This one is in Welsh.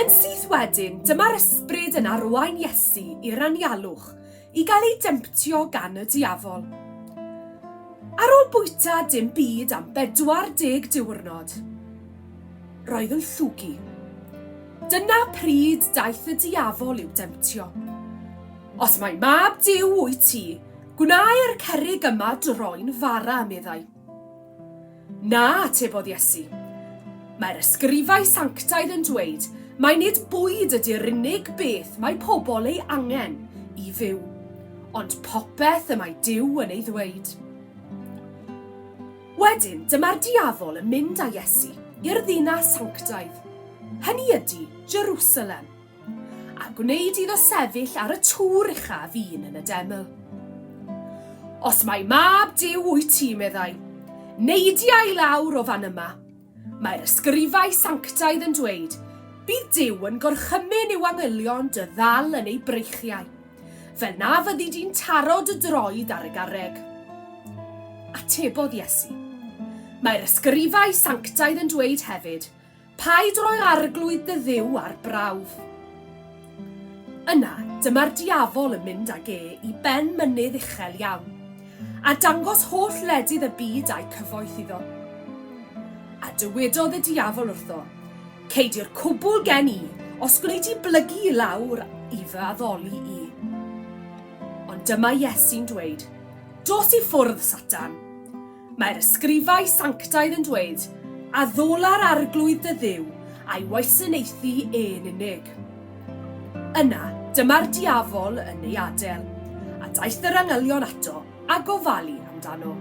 Yn syth wedyn, dyma'r ysbryd yn arwain Iesu i'r anialwch i gael ei demtio gan y diafol. Ar ôl bwyta dim byd am 40 diwrnod, roedd yn llwgu. Dyna pryd daeth y diafol i'w demtio. Os mai mab Duw wyt ti, gwna i'r cerrig yma droi'n fara, meddai. Na, atebodd Iesu. Mae'r ysgrifau sanctaidd yn dweud mai nid bwyd ydy'r unig beth mae pobl ei angen i fyw, ond popeth y mae Duw yn ei ddweud. Wedyn, dyma'r diafol yn mynd â Iesu i'r ddinas sanctaidd, hynny ydy, Jerusalem. a gwneud iddo sefyll ar y tŵr uchaf un yn y deml. Os mai mab Duw wyt ti, meddai, neidia i lawr o fan yma. Mae'r ysgrifau sanctaidd yn dweud, bydd Duw yn gorchymyn i'w angylion dy ddal yn ei breichiau, fel na fyddi di'n taro dy droed ar y garreg. Atebodd Iesu, Mae'r ysgrifau sanctaidd yn dweud hefyd, Paid roi'r Arglwydd dy Dduw ar brawf. Yna, dyma'r diafol yn mynd ag e i ben mynydd uchel iawn, a dangos holl wledydd y byd a'u cyfoeth iddo. A dywedodd y diafol wrtho, Cei di'r cwbl gen i, os gwnei di blygu i lawr i fy addoli i. Ond dyma Iesu'n dweud, Dos i ffwrdd, Satan! Mae'r ysgrifau sanctaidd yn dweud, Addola'r Arglwydd dy Dduw, a'i wasanaethu e'n unig. Yna, dyma'r diafol yn ei adael, a daeth yr angylion ato a gofalu amdano.